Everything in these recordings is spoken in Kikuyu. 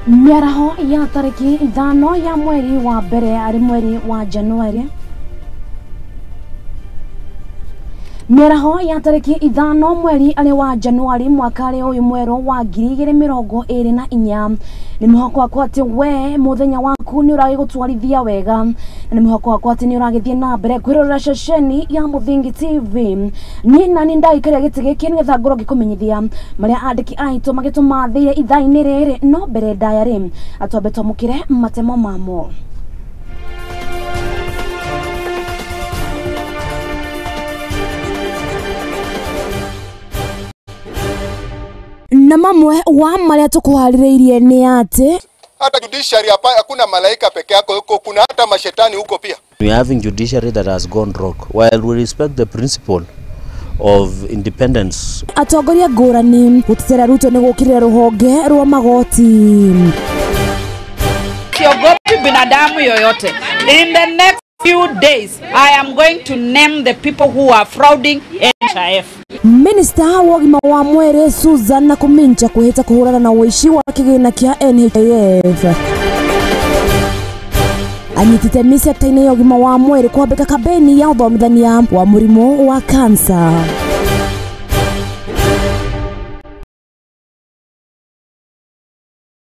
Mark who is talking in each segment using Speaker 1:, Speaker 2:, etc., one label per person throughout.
Speaker 1: Mĩaraho ya tarĩki 5 ya mweri wa mbere arĩ mweri wa Januari. Mĩaraho ya tarĩki 5 mweri arĩ wa Januari mwaka arĩ ũyũ mwerũ wa 2024. Nĩ mwĩhoko wakwa atĩ we mũthenya waku nĩ ũragĩgũtwarithia wega, na nĩ mwĩhoko wakwa atĩ nĩ ũragĩthiĩ na mbere kwĩrorera ceceni ya Mũthingi TV. Niĩ nani ndagĩkaria gĩtĩ gĩkĩ nĩgetha ngorwo ngĩkũmenyithia marĩa andĩki aitũ magĩtũmathĩire ithaa-inĩ rĩrĩ, no mbere ndaya rĩ atwambe twamũkĩre matemo mamo. Na mamwe wa marĩa tũkũharĩrĩirie nĩ atĩ
Speaker 2: hata judiciary hapa hakuna malaika peke yako huko, kuna hata mashetani huko pia.
Speaker 3: We are having judiciary that has gone rogue. While we respect the principle of independence.
Speaker 1: Atongoria ngũrani gũtetera Ruto nĩ gũkĩrĩra rũhonge rwa magoti.
Speaker 4: Siogopi binadamu yoyote. In the next few days, I am going to name the people who are frauding NHIF.
Speaker 1: Minister wa ũgima wa mwĩrĩ Susan Nakhumicha kwĩhĩta kũhũrana na ũici wa kĩgĩna kĩa NHIF. Anyiti itemi sekta-inĩ ya ũgima wa mwĩrĩ kwambĩka kambeni ya ũthomithania wa mũrimũ wa kansa.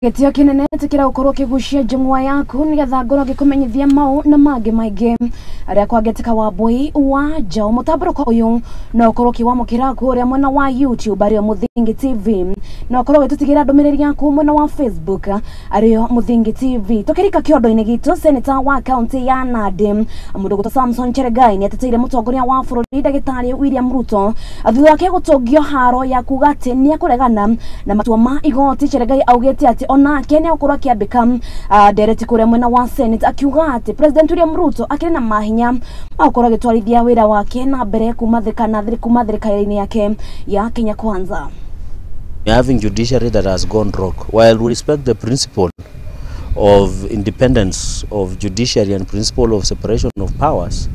Speaker 1: Gĩtĩo kĩnene tĩkĩra gũkorwo ũkĩgucia njũng'wa yaku nĩgetha ngorwo ngĩkũmenyithia mau na mangĩ maingĩ. Arĩa kwangĩtĩka Wambui wa Njaũ mũtambũrũko ũyũ no ũkorwo ũkĩwamũkĩra kũrĩa mwena wa YouTube arĩo Mũthingi TV, no ũkorwo ũgĩtũtigĩra ndũmĩrĩri yaku mwena wa Facebook arĩo Mũthingi TV. Tũkĩrika kĩondo-inĩ gitũ, Senator wa kaunti ya Nandi mũndũ ũgwĩtwo Samson Cherargei nĩateteire mũtongoria wa bũrũri ndagĩtarĩ William Ruto thutha wake gũtũngio haro ya kuga atĩ nĩekũregana na matua ma igoti. Cherargei augĩte atĩ onake nĩegũkorwo akĩambĩka ndereti kũrĩa mwena wa Senate, akiuga atĩ President William Ruto akĩrĩ na mahinya ma gũkorwo agĩtwarithia wĩra wake na mbere kuma thirikari-inĩ yake ya Kenya Kwanza.
Speaker 3: We are having judiciary that has gone rogue. While we respect the principle of independence of judiciary and principle of separation of powers,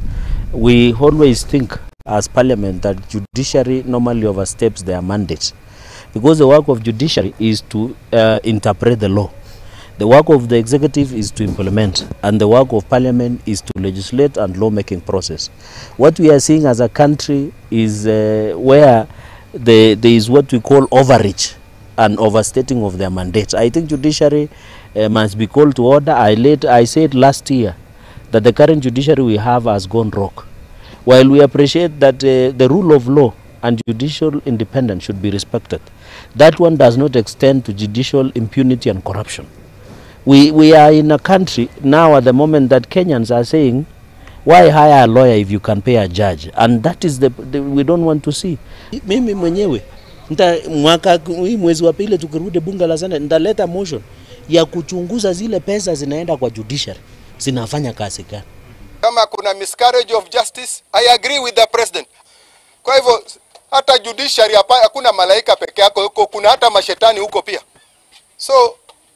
Speaker 3: we always think as parliament that judiciary normally oversteps their mandate, because the work of judiciary is to interpret the law. The work of the executive is to implement, and the work of parliament is to legislate and lawmaking process. What we are seeing as a country is where there is what we call overreach and overstating of their mandate. I think judiciary must be called to order. I said last year that the current judiciary we have has gone rogue. While we appreciate that the rule of law and judicial independence should be respected, that one does not extend to judicial impunity and corruption. We are in a country now at the moment that Kenyans are saying, why hire a lawyer if you can pay a judge? And that is the we don't want to see. Mimi mwenyewe nita mwaka hii mwezi wa pili tukirudi bunge la Senate nitaleta motion ya kuchunguza zile pesa zinaenda kwa judiciary zinafanya kazi gani.
Speaker 2: Kama kuna miscarriage of justice, I agree with the president. Kwa hivyo hata judiciary hapa hakuna malaika peke yako huko, kuna hata mashetani huko pia. So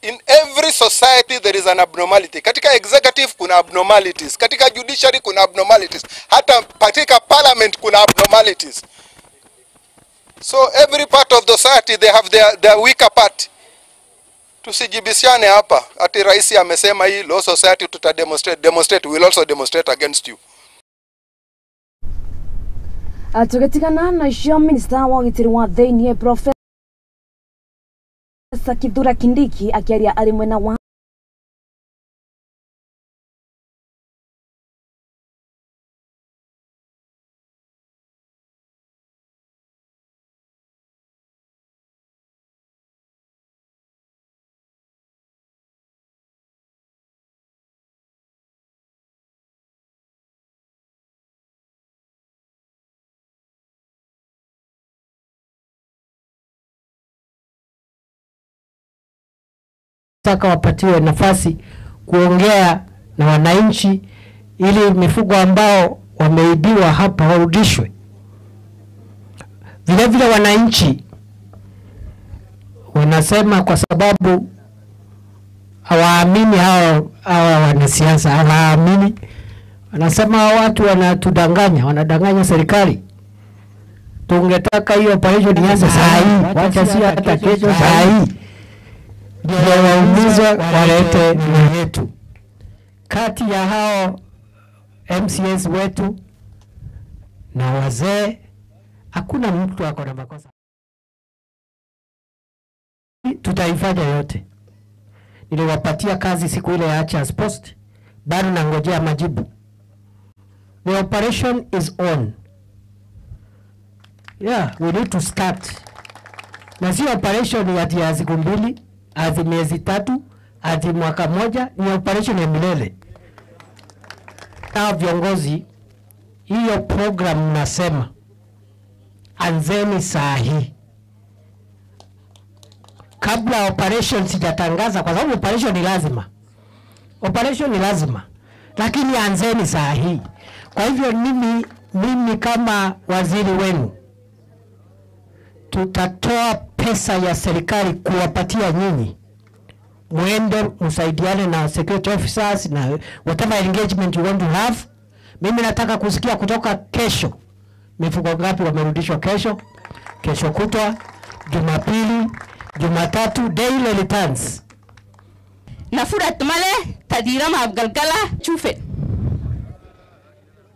Speaker 2: in every society there is an abnormality. Katika executive kuna abnormalities, katika judiciary kuna abnormalities, hata katika parliament kuna abnormalities. So every part of the society they have their weaker part. Tusijibishane hapa ati rais amesema hii law society tuta demonstrate, we will also demonstrate against you.
Speaker 1: Tũgĩtigana na icio, Minister wa ũgitĩri wa thĩiniĩ Professor Kithure Kindiki akĩaria arĩ mwena wa
Speaker 5: taka wapatiwe nafasi kuongea na wananchi ili mifugo ambao wameibiwa hapa warudishwe. Vile vile wananchi wanasema kwa sababu hawaamini hawa wanasiasa, hawaamini. Wanasema watu wanatudanganya, wanadanganya serikali. Tungetaka hiyo operation ianze saa hii, wacha si hata kesho, saa hii. ndio waumizwe walete nia yetu. Kati ya hao MCAs wetu na wazee, hakuna mtu ako na makosa. Tutaifanya yote. Niliwapatia kazi siku ile ya Archers Post, bado nangojea majibu. The operation is on. Yeah, we need to start. Na si operation ati ya siku mbili, ati miezi tatu, ati mwaka moja, ni operation ya milele. Na viongozi, hiyo program nasema, anzeni saa hii. Kabla operation sijatangaza, kwa sababu operation ni lazima. Operation ni lazima, lakini anzeni saa hii. Kwa hivyo mimi kama waziri wenu, tutatoa pesa ya serikali kuwapatia nyinyi, muende msaidiane na security officers na whatever engagement you want to have. Mimi nataka kusikia kutoka kesho, mifuko ngapi wamerudishwa kesho, kesho kutwa, Jumapili, Jumatatu, daily returns.
Speaker 6: Nafurat male tadirama abgalgala chufe.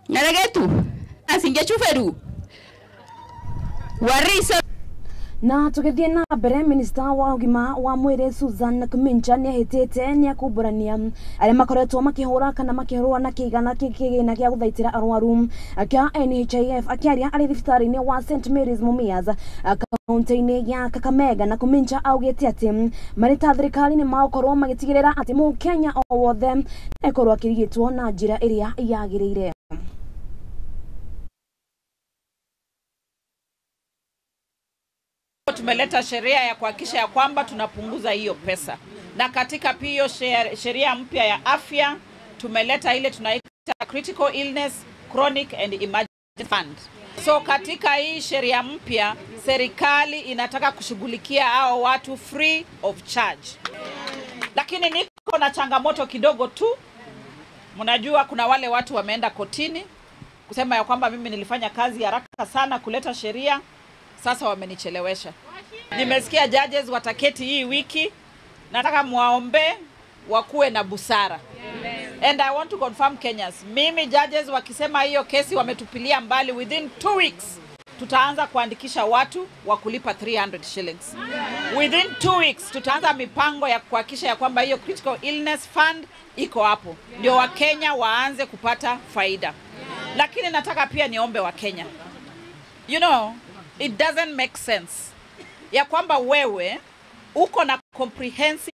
Speaker 6: Naragetu asinge chuferu. Warisa.
Speaker 1: Na tugithie na mbere, minista wa ugima wa mwiri Susan Kmincha niahitite ni akumbũrania aria makoretwo makihura kana makihurwo na kigana kigina gia guthaitira arwaru kia NHIF. Akiaria ari thibitarĩ-inĩ wa St Mary's Mumias kaunti-inĩ ya Kakamega, na Kmincha augĩte atĩ marĩ ta thirikari nĩ magũkorwo magĩtigĩrĩra atĩ mũkenya o wothe ekorwo akĩrigitwo na njĩra ĩrĩa yagĩrĩire.
Speaker 4: Tumeleta sheria ya kuhakikisha ya kwamba tunapunguza hiyo pesa, na katika pia sheria mpya ya afya tumeleta ile tunaita critical illness, chronic and emergency fund. So katika hii sheria mpya serikali inataka kushughulikia hao watu free of charge. Lakini niko na changamoto kidogo tu. Mnajua kuna wale watu wameenda kotini kusema ya kwamba mimi nilifanya kazi haraka sana kuleta sheria, sasa wamenichelewesha. Nimesikia judges wataketi hii wiki. Nataka muwaombe wakuwe na busara. And I want to confirm Kenyans, mimi judges wakisema hiyo kesi wametupilia mbali, within 2 weeks tutaanza kuandikisha watu wa kulipa 300 shillings. Within 2 weeks tutaanza mipango ya kuhakikisha ya kwamba hiyo critical illness fund iko hapo, ndio Wakenya waanze kupata faida. Lakini nataka pia niombe Wakenya, you know, it doesn't make sense ya kwamba wewe uko na comprehensive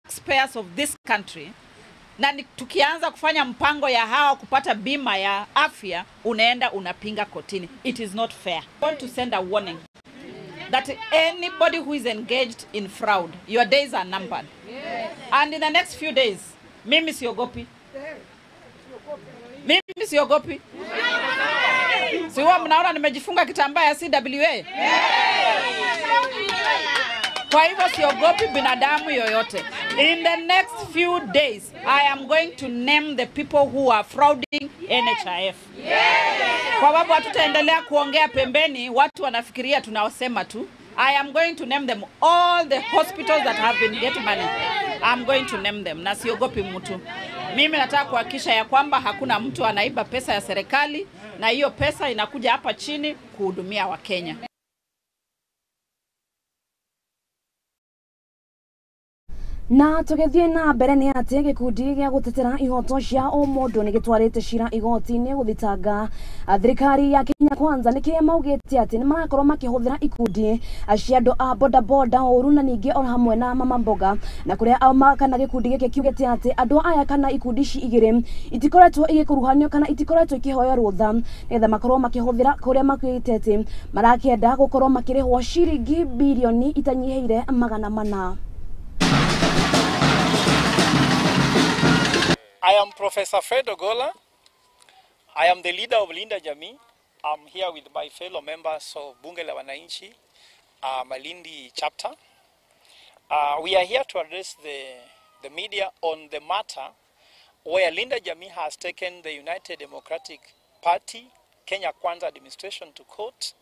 Speaker 4: taxpayers of this country, na tukianza kufanya mpango ya hawa kupata bima ya afya unaenda unapinga kotini. It is not fair. I want to send a warning that anybody who is engaged in fraud, your days are numbered. And in the next few days, mimi siogopi. Mimi siogopi. Si huwa mnaona nimejifunga kitambaa ya CWA? Kwa hivyo siogopi binadamu yoyote. In the next few days, I am going to name the people who are frauding NHIF. Kwa sababu hatutaendelea kuongea pembeni, watu wanafikiria tunawasema tu. I am going to name them, all the hospitals that have been getting money. I'm going to name them. Na siogopi mtu. Mimi nataka kuhakikisha ya kwamba hakuna mtu anaiba pesa ya serikali, na hiyo pesa inakuja hapa chini kuhudumia Wakenya.
Speaker 1: Na tugithie na mbere ni ati gikundi gia gutetera ihoto cia umundu ni gitwarite cira igoti-ini guthitanga thirikari ya Kenya Kwanza ni kiria maugite ati ni marakorwo makihuthira ikundi cia andu a boda boda uru na ningi o hamwe na mama mboga, na kuria kana gikundi giki kiugite ati andu aya kana ikundi ici igiri itikoretwo igikuruhanio kana itikoretwo ikihoya rutha nigetha makorwo makihuthira kuria makiugite ati marakienda gukorwo makirihwo ciringi bilioni itanyihiire 400.
Speaker 7: I am Professor Fred Ogola. I am the leader of Linda Jamii. I'm here with my fellow members of Bunge la Wananchi, Malindi chapter. We are here to address the media on the matter where Linda Jamii has taken the United Democratic Party, Kenya Kwanza administration to court,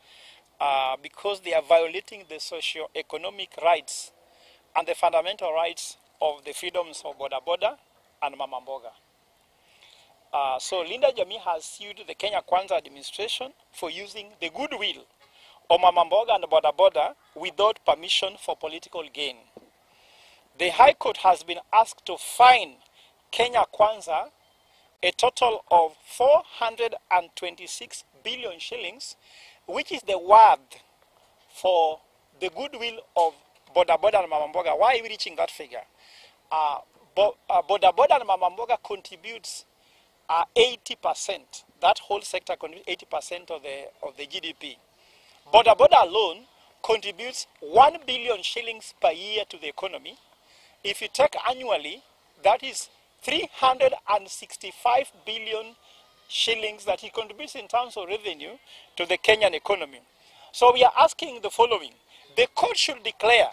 Speaker 7: because they are violating the socio-economic rights and the fundamental rights of the freedoms of Boda Boda and Mama Mboga. So Linda Jamii has sued the Kenya Kwanza administration for using the goodwill of Mama Mboga and Boda Boda without permission for political gain. The High Court has been asked to fine Kenya Kwanza a total of 426 billion shillings, which is the worth for the goodwill of Boda Boda and Mama Mboga. Why are we reaching that figure? Boda Boda and Mama Mboga contributes 80%. That whole sector contributes 80% of the GDP. Boda Boda alone contributes 1 billion shillings per year to the economy. If you take annually, that is 365 billion shillings that he contributes in terms of revenue to the Kenyan economy. So we are asking the following. The court should declare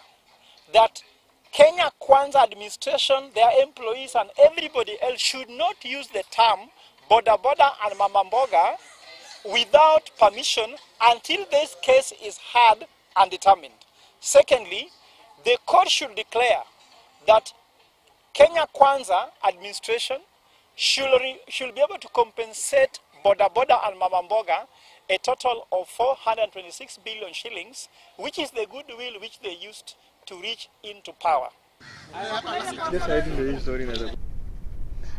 Speaker 7: that Kenya Kwanza administration, their employees and everybody else should not use the term Boda Boda and Mama Mboga without permission until this case is heard and determined. Secondly, the court should declare that Kenya Kwanza administration should be able to compensate Boda Boda and Mama Mboga a total of 426 billion shillings, which is the goodwill which they used to reach into power.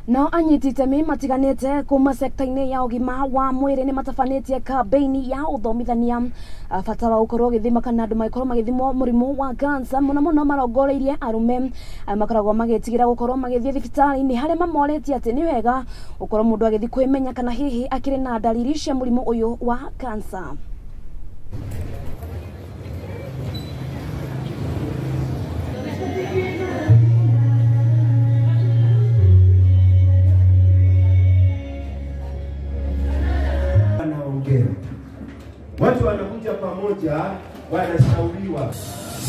Speaker 1: No anyiti itemi matiganite kuma sekta-ini ya ugima wa mwiri ni matabanitie kambeini ya uthomithania bata wa gukorwo githima kana andu magikorwo magithimwo murimu wa cancer muno muno marongoreirie arume makoragwo magitigira gukorwo magithie thibitari-ini haria mamoretie ati ni wega gukorwo mundu agithi kwimenya kana hihi akiri na ndariri cia murimu uyu wa cancer.
Speaker 8: Watu wanakuja pamoja, wanashauriwa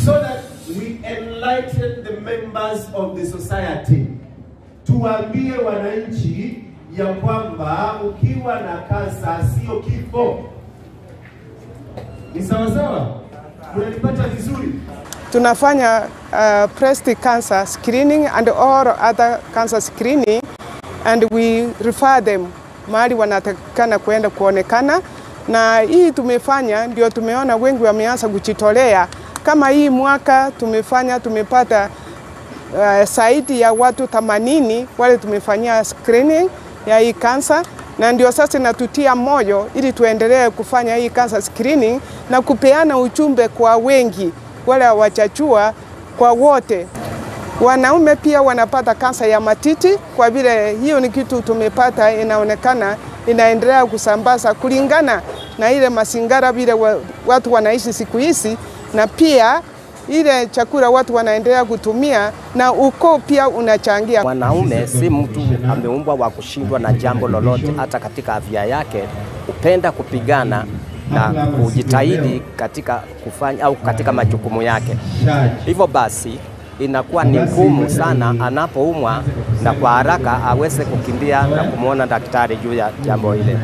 Speaker 8: so that we enlighten the members of the society. Tuambie wananchi ya kwamba ukiwa na kansa sio kifo. Ni sawa sawa? Unanipata vizuri?
Speaker 9: Tunafanya breast cancer screening and all other cancer screening, and we refer them mahali wanatakikana kuenda kuonekana. Na hii tumefanya ndio tumeona wengi wameanza kujitolea. Kama hii mwaka tumefanya, tumepata zaidi ya watu 80 wale tumefanyia screening ya hii kansa, na ndio sasa inatutia moyo ili tuendelee kufanya hii cancer screening na kupeana ujumbe kwa wengi wale hawajajua, kwa wote. Wanaume pia wanapata kansa ya matiti, kwa vile hiyo ni kitu tumepata, inaonekana inaendelea kusambaza kulingana na ile mazingara vile watu wanaishi siku hizi, na pia ile chakula watu wanaendelea kutumia, na ukoo pia unachangia.
Speaker 10: Mwanaume si mtu ameumbwa wa kushindwa na jambo lolote, hata katika afya yake upenda kupigana na kujitahidi katika kufanya au katika majukumu yake. Hivyo basi inakuwa ni ngumu sana anapoumwa na kwa haraka aweze kukimbia na kumuona daktari juu ya jambo ile.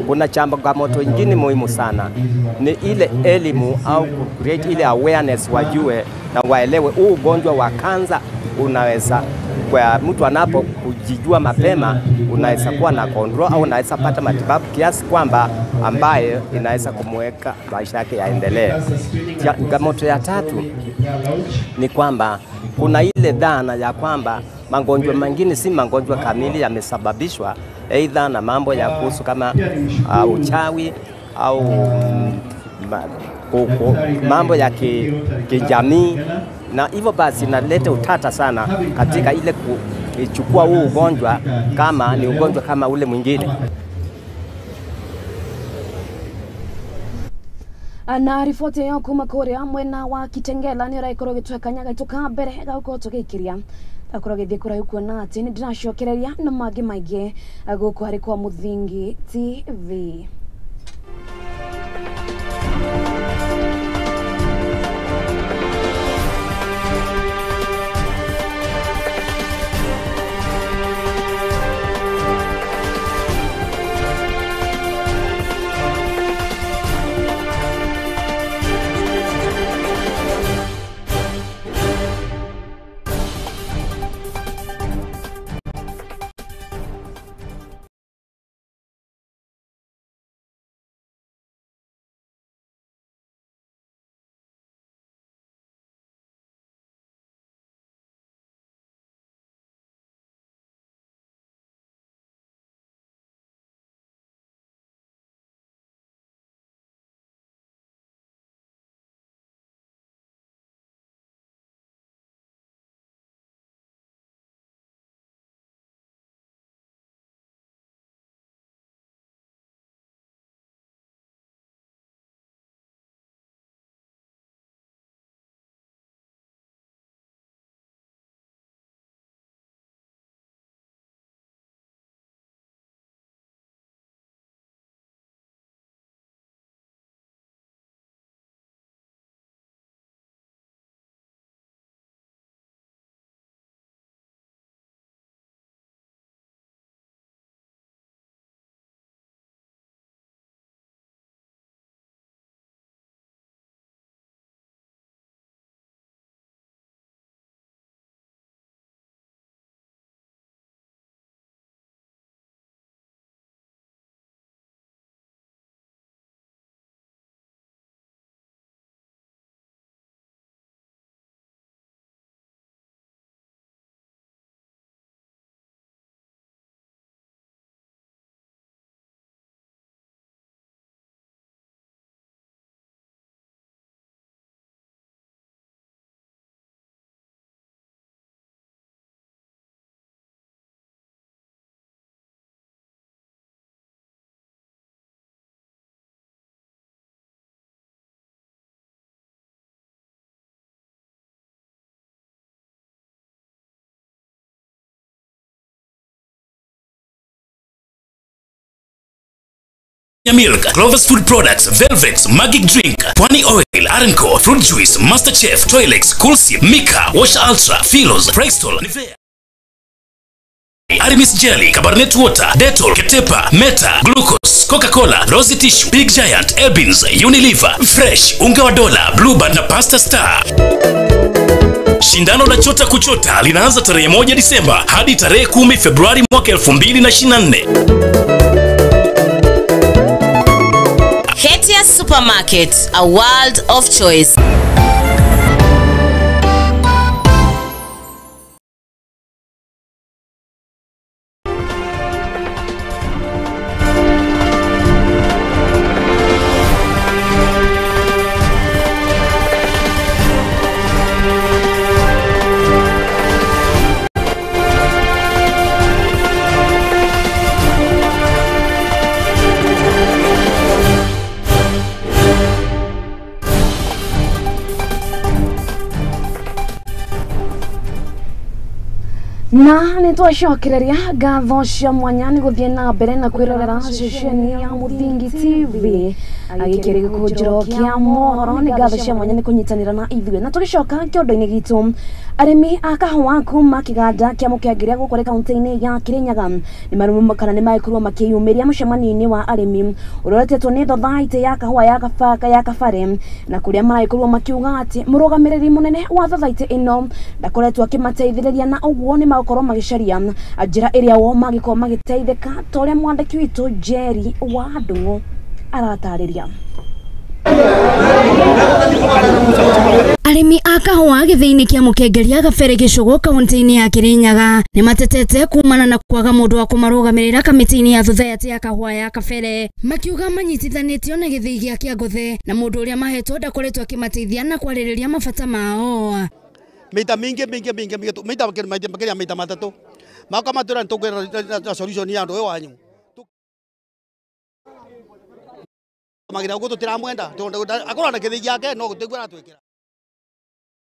Speaker 10: Kuna changamoto nyingine muhimu sana ni ile elimu au create ile awareness, wajue na waelewe huu ugonjwa wa kansa unaweza, kwa mtu anapo kujijua mapema unaweza kuwa na control au unaweza pata matibabu kiasi kwamba ambaye inaweza kumweka maisha yake yaendelee. Changamoto ya tatu ni kwamba kuna ile dhana ya kwamba magonjwa mengine si magonjwa kamili, yamesababishwa aidha na mambo ya kuhusu kama uchawi au mambo ya kijamii, na hivyo basi inaleta utata sana katika ile kuchukua huu ugonjwa kama ni ugonjwa kama ule mwingine.
Speaker 1: Na riboti ĩyo kuma kũrĩa mwena wa Kitengela nĩ ũragĩkorwo gĩtweka nyaga ka mbere gagũkorwo tũgĩikĩria akorwo gĩthiĩ kũraihu kuona atĩ nĩ ndĩracokereria na mangĩ maingĩ gũkũ harĩ kwa Mũthingi TV.
Speaker 11: Milk, Clover's Food Products, Velvex, Magic Drink, Pwani Oil, Arenco, Fruit Juice, Masterchef, Toilex, Coolsim, Mika, Wash Ultra, Philos, Prextol, Nivea, Aramis Jelly, Cabernet Water, Dettol, Ketepa, Meta, Glucose, Coca-Cola, Rosy Tissue, Big Giant, Ebins, Unilever, Fresh, Unga wa Dola, Blue Band na Pasta Star. Shindano la Chota Kuchota linaanza tarehe 1 Disemba hadi tarehe 10 Februari mwaka 2024.
Speaker 12: Hetia Supermarket, a world of choice.
Speaker 1: Na nä twacokereria ngatho cia mwanya nä gå thiä na mbere na kwä rorera ceceni ya Muthingi TV agä gä kå njä ro mohoro nä ngatho cia mwanya nä kå nyitanä ra na ithuä na tå gä coka kä ondo-inä gitå arĩmi a kahũa kuma kĩganda kĩa Mũkĩangĩria gũkũ kaunti-inĩ ya Kirinyaga nĩ kana nĩ magĩkorwo makĩyumĩria mũcemanio-inĩ wa arĩmi ũrĩa ũretetwo nĩ thothaitĩ ya kahũa ya Kabare na kũrĩa maragĩkorwo makiuga atĩ mũrũgamĩrĩri mũnene wa thothaitĩ ĩno ndakoretwo akĩmateithĩrĩria na ũguo nĩ magũkorwo magĩcaria njĩra ĩrĩa o mangĩkorwo magĩteithĩka ta ũrĩa mwandĩki witũ Jerry wa Ndung'u aratarĩria.
Speaker 13: Arĩmi a kahũa gĩthĩi-inĩ kĩa Mũkengeria Gabere gĩcũgũ kaunti-inĩ ya Kirinyaga nĩ matetete kumana na kwaga mũndũ wa kũmarũgamĩrĩra kamĩtĩ-inĩ ya thothaitĩ ya kahũa ya Kabere, makiuga manyitithanĩtio na gĩthĩi gĩa Kĩangothe na mũndũ ũrĩa mahetwo ndakoretwo akĩmateithia na kwarĩrĩria mabata mao.
Speaker 14: Maita mingi mingi mingi mingi maita makiria maita matatu maka matwĩra nĩtũkwĩra solution ya andũ ũyũ wanyu magira ũguo tũtiramwenda akorwo na gĩthĩi gĩake no gũtĩguo aratwĩkĩra.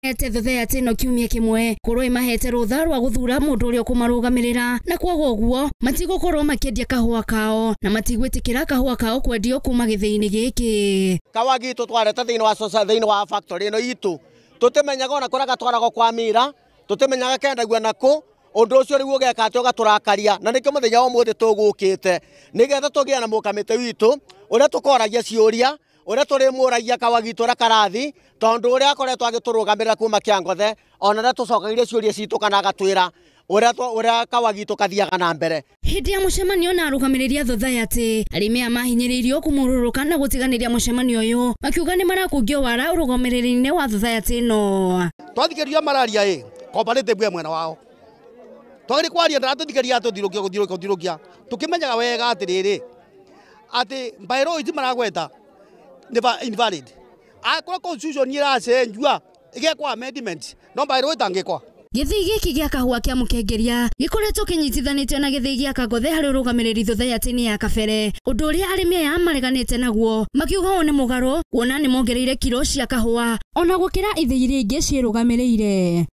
Speaker 13: Ete thothaitĩ ĩno kiumia kĩmwe korwo ĩmahete rũtha rwa gũthura mũndũ ũrĩa ũkũmarũgamĩrĩra na kwaga ũguo matigũkorwo makĩendia kahũa kao na matigwĩtĩkĩra kahũa kao kwendio kuma gĩthĩi-inĩ gĩkĩ.
Speaker 15: Kahũa gitũ twareta thĩinĩ wa thĩinĩ wa factory ĩno itũ tũtimenyaga ona kũrĩa gatwaragwo kwa mira tũtimenyaga kendagio nakũ ũndũ ũcio rĩu ũgeka atĩ ũgatũrakaria na nĩkĩo mũthenya wa ũmũthĩ tũgũkĩte nĩgetha tũgĩe na mũkamĩtĩ witũ ũrĩa tũkoragia ciũria ũrĩa tũrĩmũragia kahũa gitũ ũrĩa karathi tondũ ũrĩa akoretwo agĩtũrũgamĩrĩra kuma Kĩangothe ona ũrĩa tũcokagĩria ciũria citũ kana agatwĩra ũrĩa kahũa gitũ kathiaga na mbere.
Speaker 13: Hĩndĩ ya mũcemanio na arũgamĩrĩri a thothaitĩ arĩmi aya mahinyĩrĩirio kũmũrũrũka na gũtiganĩria mũcemanio ũyũ makiuga nĩ marakungio wara ũrũgamĩrĩri-inĩ wa thothaitĩ ĩno.
Speaker 14: Twathikĩrĩria mararia ĩ cooperative mwena wao twagĩrĩire kwaria ndaratũthikĩria tũthirũkia gũthirũkia gũthirũkia tũkĩmenyaga wega atĩrĩrĩ atĩ bylaw ici maragweta invalid akorwo constitution ĩracenjua ĩgekwo amendment no bylaw ĩtangĩkwa.
Speaker 13: Gĩthĩi gĩkĩ gĩa kahũa kĩa Mũkengeria gĩkoretwo kĩnyitithanĩtio na gĩthĩi gĩa Kangothe harĩ ũrũgamĩrĩri thothaitĩ-inĩ ya Kabere, ũndũ ũrĩa arĩmi aya mareganĩte naguo makiuga ũũ nĩ mũgarũ kuona nĩ mongereire kiro cia kahũa ona gũkĩra ithĩi iria ingĩ ciĩrũgamĩrĩire.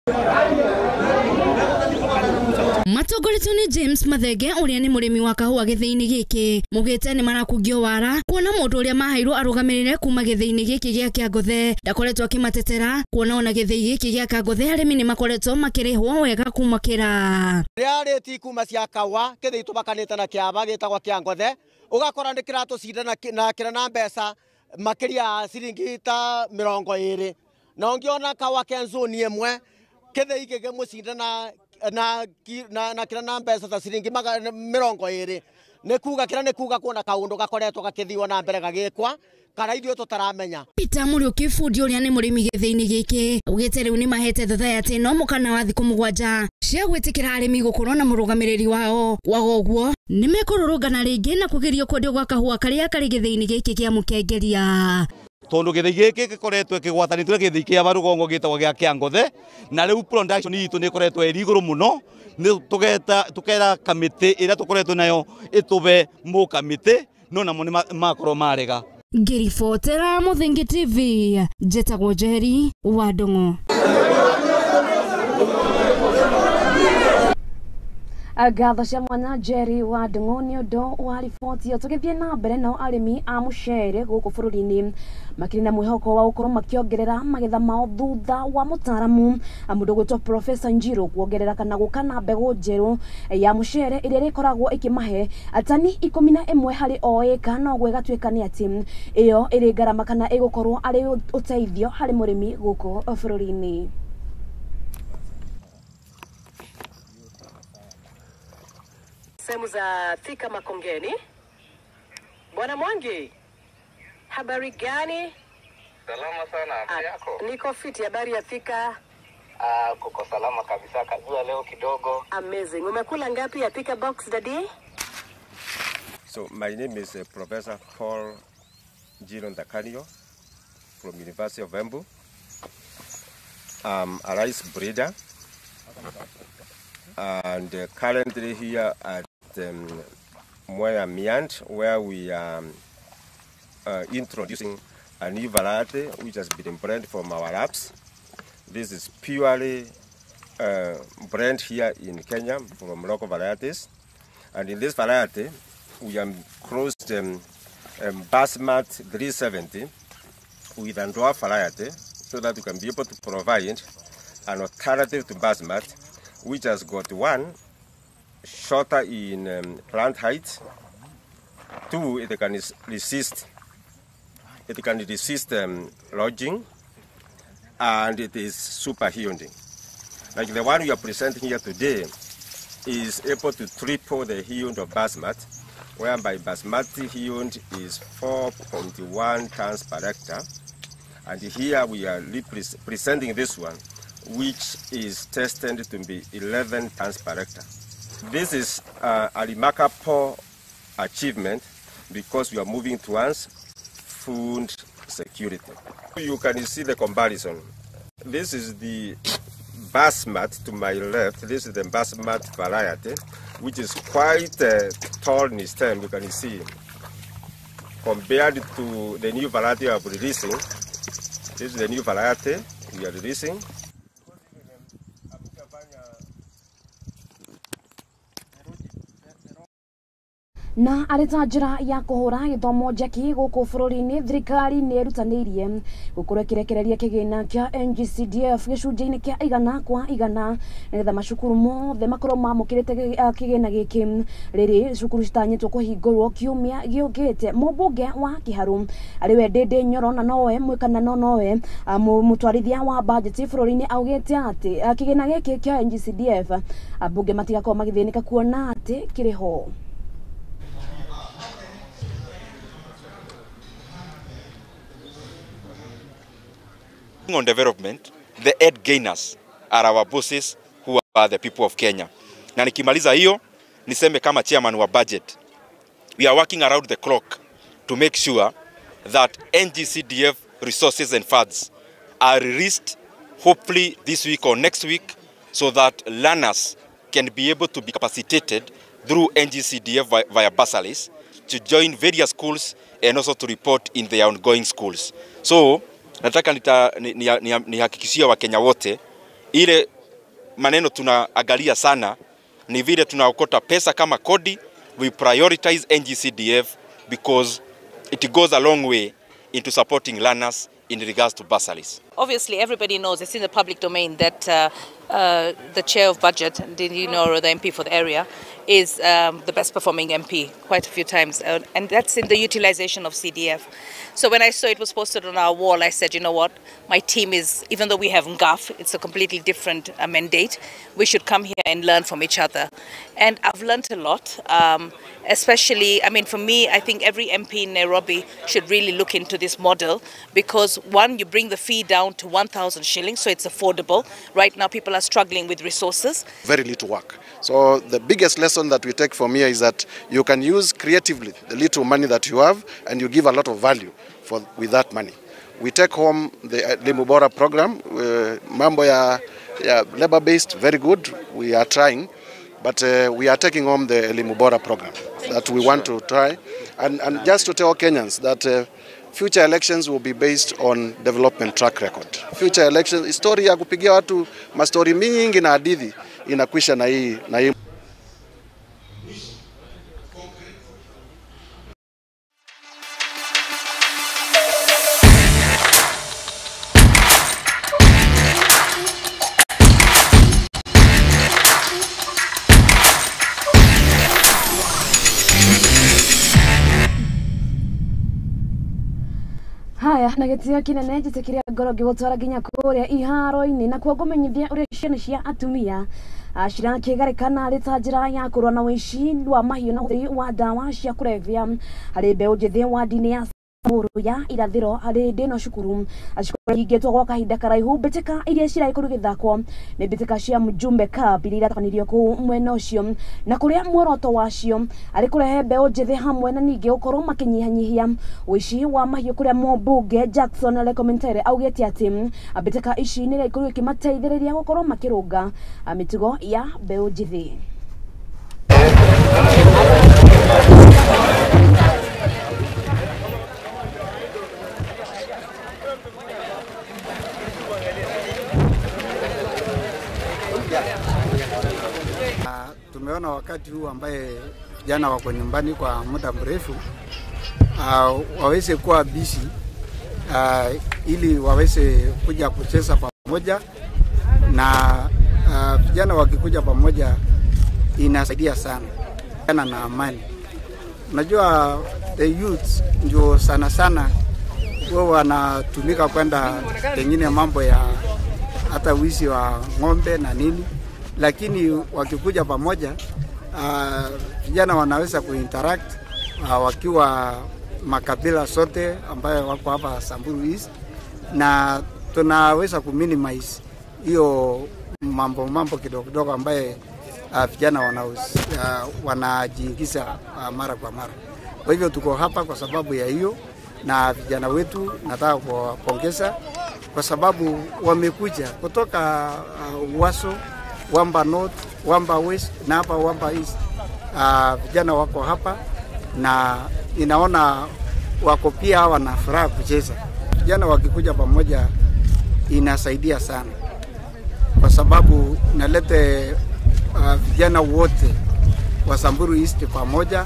Speaker 13: Matongoretio nĩ James Mathenge ũrĩa nĩ mũrĩmi wa kahũa gĩthĩi-inĩ gĩkĩ mugĩte nĩ marakungio wara kuona mũndũ ũrĩa maheirwo arũgamĩrĩre kuma gĩthĩi-inĩ gĩkĩ gĩa Kĩangothe ndakoretwo akĩmatetera kuona ona gĩthĩi gĩkĩ gĩa Kangothe arĩmi nĩ makoretwo makĩrĩhwo wega kumakĩra.
Speaker 15: Rĩrĩa rĩti kuma cia kahũa kĩthĩi tũbakanĩte na kĩaba gĩtagwo Kĩangothe ũgakora nĩ kĩratũcinda na kĩra na mbeca makĩria ya ciringi ta 20 na ũngĩona kahũa ke zoni ĩmwe kĩthĩi gĩkĩmũcinda na kira na mbeca ta ciringi 20 nĩ kuga kira nĩ kuga kuona kaundu gakoretwo gakĩthio na mbere gagĩkwa kana ithuĩ tũtaramenya.
Speaker 13: Peter Mũriũki bundi ũrĩa nĩ mũrĩmi gĩthĩi-inĩ gĩkĩ augĩte rĩu nĩ mahete thothaitĩ ĩno mũkana wa thikũ 7 cia gwĩtĩkĩra arĩmi gũkorwo na mũrũgamĩrĩri wao kwaga ũguo nĩ mekũrũrũngana rĩngĩ na kũgirio kwendio gwa kahũa karĩa karĩ gĩthĩi-inĩ gĩkĩ kĩa Mũkengeria.
Speaker 14: Tondu gĩthĩi gĩkĩ gĩkoretwo kĩgwatanĩtio na gĩthĩi kĩa Barũgongo gĩtagwo gĩa Kĩangothe na rĩu production itũ nĩ ĩkoretwo ĩrĩ igũrũ mũno nĩ tũkera kamĩtĩ ĩrĩa tũkoretwo nayo ĩtũbe mũkamĩtĩ no namo nĩ makorwo marega.
Speaker 13: Ngĩribotera Muthingi TV njĩtagwo Njeri wa Ndung'u.
Speaker 1: Ngatho cia mwanya Jerry wa Ndung'u nĩ ũndũ wa riboti ĩyo. Tũgĩthiĩ na mbere nao arĩmi a mũcere gũkũ bũrũri-inĩ makĩrĩ na mwĩhoko wa gũkorwo makĩongerera magetha mao thutha wa mũtaaramu mũndũ ũgwĩtwo Professor Njiru kuongerera kana gũka na mbegũ njerũ ya mũcere ĩrĩa ĩrĩkoragwo ĩkĩmahe tani 11 harĩ o ĩka, no gwĩgatuĩka nĩ atĩ ĩyo ĩrĩ ngarama kana ĩgũkorwo arĩ ũteithio harĩ mũrĩmi gũkũ bũrũri-inĩ.
Speaker 16: Sehemu za Thika Makongeni. Bwana Mwangi, habari gani?
Speaker 17: Salama sana, habari yako?
Speaker 16: Niko fiti, habari ya Thika?
Speaker 17: Kuko salama kabisa, kajua leo kidogo.
Speaker 16: Amazing. Umekula ngapi ya Thika box, daddy?
Speaker 18: So my name is Professor Paul Njiru Ndakani from University of Embu. I'm a rice breeder and currently here at Mwea Miant, where we are introducing a new variety which has been bred from our labs. This is purely bred here in Kenya from local varieties. And in this variety, we have crossed Basmati 370 with a dwarf variety so that we can be able to provide an alternative to Basmati, which has got one, shorter in plant height, two, it can resist lodging, and it is super yielding. Like the one we are presenting here today is able to triple the yield of Basmati, whereby Basmati yield is 4.1 tons per hectare, and here we are presenting this one, which is tested to be 11 tons per hectare. This is a remarkable achievement because we are moving towards food security. You can see the comparison. This is the Basmati to my left. This is the Basmati variety, which is quite tall in its stem, you can see. Compared to the new variety we are releasing, this is the new variety we are releasing.
Speaker 1: Na arĩ ta njĩra ya kũhũra gĩthomo njeki gũkũ bũrũri-inĩ, thirikari nĩ ĩrutanĩirie gũkorwo ĩkĩrekereria kĩgĩna kĩa NGCDF gĩcunjĩ-inĩ kĩa 100% nĩgetha macukuru mothe makorwo mamũkĩrĩte kĩgĩna gĩkĩ. Rĩrĩ cukuru citanyĩtwo kũhingũrwo kiumia gĩũkĩte. Mũmbunge wa Kĩharũ arĩ we Ndĩndĩ Nyoro na nowe mwĩkana no nowe mũtwarithia wa bajeti bũrũri-inĩ augĩte atĩ kĩgĩna gĩkĩ kĩa NGCDF ambunge matigakorwo magĩthĩnĩka kuona atĩ kĩrĩ ho.
Speaker 19: On development, the head gainers are our bosses who are the people of Kenya. Na nikimaliza hiyo, niseme kama chairman wa budget, we are working around the clock to make sure that NGCDF resources and funds are released hopefully this week or next week so that learners can be able to be capacitated through NGCDF via bursaries to join various schools and also to report in their ongoing schools. So, nataka nihakikishie Wakenya wote, ile maneno tunaangalia sana ni vile tunaokota pesa kama kodi. We prioritize NGCDF because it goes a long way into supporting learners in regards to bursaries.
Speaker 4: Obviously, everybody knows, it's in the public domain, that the chair of budget, Ndindi Nyoro, the MP for the area, is the best performing MP quite a few times, and that's in the utilization of CDF. So when I saw it was posted on our wall, I said, you know what, my team is, even though we have NGAF, it's a completely different mandate, we should come here and learn from each other. And I've learned a lot, especially, I mean, for me, I think every MP in Nairobi should really look into this model, because one, you bring the fee down to 1,000 shillings, so it's affordable. Right now, people are struggling with resources.
Speaker 20: Very little work. So the biggest lesson that we take from here is that you can use creatively the little money that you have, and you give a lot of value for with that money. We take home the Elimu Bora program, mambo ya labor-based, very good. We are trying, but we are taking home the Elimu Bora program that we want to try. And just to tell Kenyans that future elections will be based on development track record. Future elections, story ya kupigia watu mastori mingi na hadithi inakwisha na hii.
Speaker 1: Na gĩtĩo kĩnene njĩtĩkĩria ngoro ngĩgũtwara nginya kũrĩa iharo-inĩ na kuo ngũmenyithia ũrĩa ciana cia atumia cirakĩgarĩkana arĩ ta njĩra ya kũrũa na ũici wa mahiũ na ũhũthĩri wa ndawa cia kũrebia harĩ mbeũ njĩthĩ wadi-inĩ ya Samburu ya irathĩro harĩ ndĩno cukuru hingĩtwo gwa kahinda karaihu. Mbĩtĩka iria ciragĩkorwo igĩthakwo nĩ mbĩtĩka cia Mjumbe Cup iria iratabanirio kũu mwena ũcio na kũrĩa muoroto wacio arĩ kũrehe mbeũ njĩthĩ hamwe na ningĩ gũkorwo makĩnyihanyihia ũici wa mahiũ kũrĩa mũmbunge Jackson Lekomentere augĩte atĩ mbĩtĩka ici nĩ iragĩkorwo ikĩmateithĩrĩria gũkorwo makĩrũnga mĩtugo ya mbeũ njĩthĩ.
Speaker 21: Tumeona wakati huu ambaye vijana wako nyumbani kwa muda mrefu waweze kuwa busy ili waweze kuja kucheza pamoja, na vijana wakikuja pamoja inasaidia sana na amani. Unajua the youth ndio sana sana wao wanatumika kwenda pengine mambo ya hata wizi wa ng'ombe na nini, lakini wakikuja pamoja vijana wanaweza kuinteract wakiwa makabila sote ambayo wako hapa Samburu East, na tunaweza kuminimize hiyo mambo kidogo kidogo ambaye vijana wanajiingiza mara kwa mara. Kwa hivyo tuko hapa kwa sababu ya hiyo, na vijana wetu nataka kuwapongeza kwa sababu wamekuja kutoka Waso, Wamba North, Wamba West na hapa Wamba East. Vijana wako hapa na inaona wako pia wana furaha kucheza. Vijana wakikuja pamoja inasaidia sana kwa sababu nalete vijana wote wa Samburu East pamoja,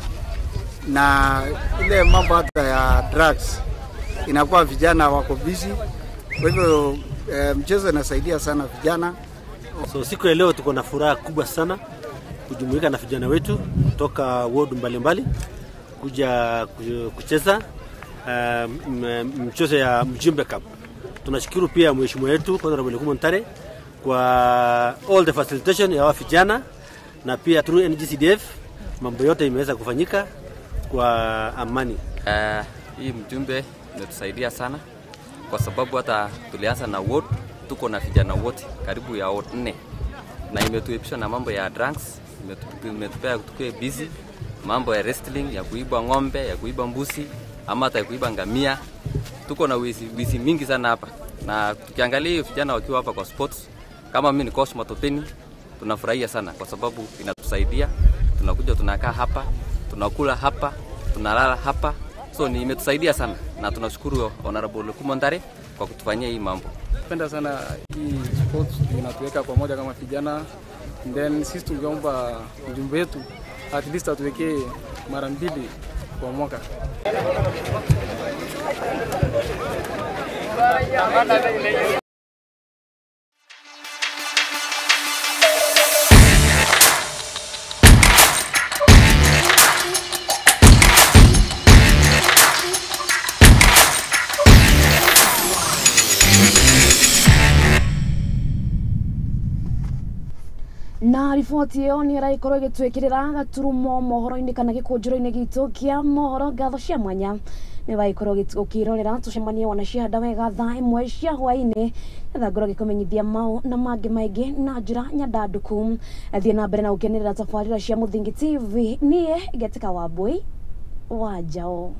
Speaker 21: na ile mambo hata ya drugs inakuwa vijana wako busy. Kwa hivyo mchezo inasaidia sana vijana.
Speaker 22: So siku ya leo tuko na furaha kubwa sana kujumuika na vijana wetu kutoka ward mbalimbali kuja kucheza mchezo ya Mjumbe Cup. Tunashukuru pia mheshimiwa wetu Honorable Lekumontare kwa all the facilitation ya vijana, na pia through NGCDF mambo yote imeweza kufanyika kwa amani.
Speaker 23: Hii mjumbe imetusaidia sana kwa sababu hata tulianza na ward, tuko na vijana wote karibu ya ward 4, na imetuepusha na mambo ya drugs, imetupea tukue busy, mambo ya wrestling, ya kuiba ng'ombe, ya kuiba mbuzi ama hata ya kuiba ngamia. Tuko na wizi mingi sana hapa, na tukiangalia hiyo vijana wakiwa hapa kwa sports, kama mimi ni coach Matopeni, tunafurahia sana kwa sababu inatusaidia. Tunakuja tunakaa hapa, tunakula hapa, tunalala hapa. So ni imetusaidia sana na tunashukuru Honorable Lekumontare kwa kutufanyia hii mambo.
Speaker 24: Napenda sana hii sports, inatuweka pamoja kama vijana. Then sisi tungeomba mjumbe wetu at least atuwekee mara mbili kwa mwaka.
Speaker 1: Na riboti ĩyo nĩ ĩragĩkorwo ĩgĩtwĩkĩrĩra gaturumo mohoro-inĩ kana gĩkũnjĩro-inĩ gitũ kĩa mohoro. Ngatho cia mwanya nĩ wagĩkorwo ũkĩrorera, tũcemanie wona ciahanda wega thaa 1 cia hwaĩ-inĩ nĩgetha ngorwo ngĩkũmenyithia mau na mangĩ maingĩ na njĩra nyandandũku. Thiĩ na mbere na gũkenerera tabarĩra cia Mũthingi TV. Niĩ Ngetika Wambui wa Njaũ.